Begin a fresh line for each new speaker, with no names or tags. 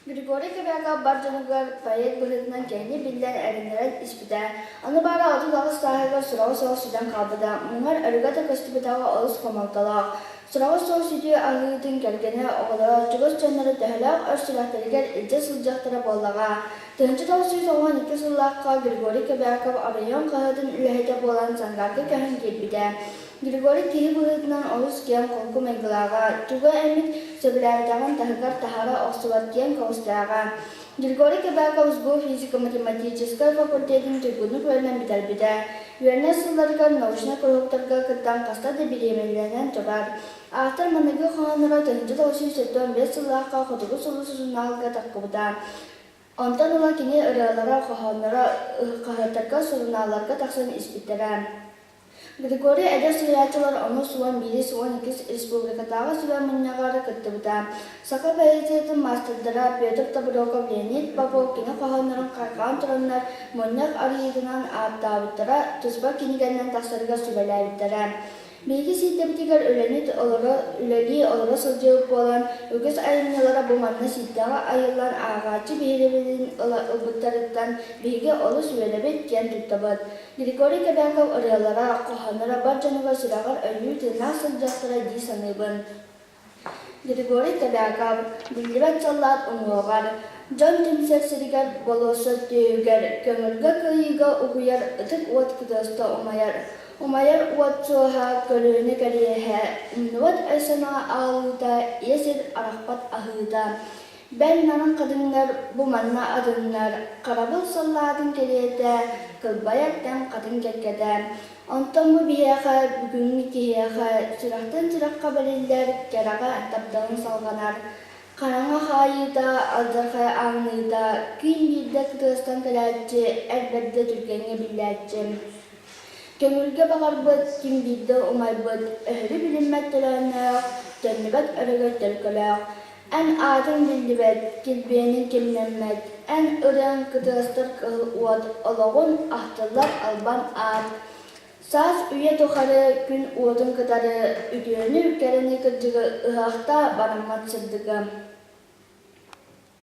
Григорий Кобяков бар дьонугар поэт быһыытынан киһини биллэн эрэннэрэн испитэ. Аны баара 38 сааһыгар сураҕа суох сүтэн хаалбыта, муҥар өрүгэ да көстүбэтэҕэ олус хомолтолоох. Сураҕа суох сүтүү аһыытын кэргэнэ, оҕолоро, чугас дьонноро төһөлөөх өр сүрэхтэригэр илдьэ сылдьыахтара буоллаҕа. 1992 сыллаахха Григорий Кобяков оройуон хаһыатын үлэһитэ буолан Сангаарга көһөн киирбитэ. Григорий киһи быһыытынан олус киэҥ холку майгылааҕа, тугу эмит сөбүлээбэтэҕин таһыгар таһаара охсубат киэҥ көҕүстээҕэ. Григорий Кобяков СГУ физико-математическай факультетын туйгуннук үөрэнэн бүтэрбитэ. Үөрэнэр сылларыгар научнай куруһуоктарга кыттан хаста да бириэмэлэнэн турар. Автор маныгы хоһоонноро 1975 сыллаахха Хотугу сулус сурунаалга таххыбыта. Онтон ыла кини ырыалара, хоһоонноро хаһыаттарга, сурунаалларга тахсан испиттэрэ. Григорий эдэр суруйааччылар онус 11-ис 12-ис республикатааҕы сүбэ мунньаҕар кыттыбыта. Саха поэзиятын маастардара Петр Тобуроков, Леонид Попов кини хоһооннорун хайҕаан тураннар мунньах арыйыытынан ааттаабыттара, туспа кинигэннэн тахсарыгар сүбэлээбиттэрэ. Биһиги Сииттэбитигэр үлэни олоро, үлэлии олоро сылдьыбыт буолан, үгүс айымньылара бу манна Сииттэҕэ айыллан ааҕааччы биһирэбилин ыла ылбыттарыттан биһиги олус үөрэбит, киэн туттабыт. Григорий Кобяков ырыалара, хоһоонноро бар дьонугар сүрэҕэр өйүү тыыннаах сылдьыахтара дии саныыбын. Григорий Кобяков биллибэт саллаат уҥуоҕар, дьон түмсэр сиригэр болуоссат түөһүгэр көҥүлгэ кыайыыга угуйар ытык уот кытыаста умайар. Умайар уот суоһа, көлүөнэ кэриэһэ, умнубат өй-санаа аалыыта, ийэ сир арахпат аһыыта. Бэл нарын хатыҥнар бу манна атыннар, харабыл саллаатын кэриэтэ, кылбайар тэҥ хатыҥ кэккэтэ. Онтон бу биһиэхэ, бүгүҥҥү киһиэхэ, сүрэхтэн сүрэххэ бэриллэр кэрэҕэ тапталыҥ салҕанар. Хараҥа хаайыыта, алдьархай ааҥныыта, күн биирдэ кытыастан кэлээччи, эр бэрдэ түргэҥҥэ биллээччи. Көҥүлгэ баҕарбыт, ким биирдэ умайбыт, өһөрү билиммэт төлөөннөөх, төннүбэт өрөгөй төлкөлөөх. Эн аатыҥ биллибэт, килбиэниҥ кимнэммэт, эн ырыаҥ кытыастар кыһыл уот, олоҕун ахтыллар албан аат. Саас үйэ тухары күн уотун кытары үтүөнү, кэрэни кырдьыгы ыһыахта бараммат сырдыгы.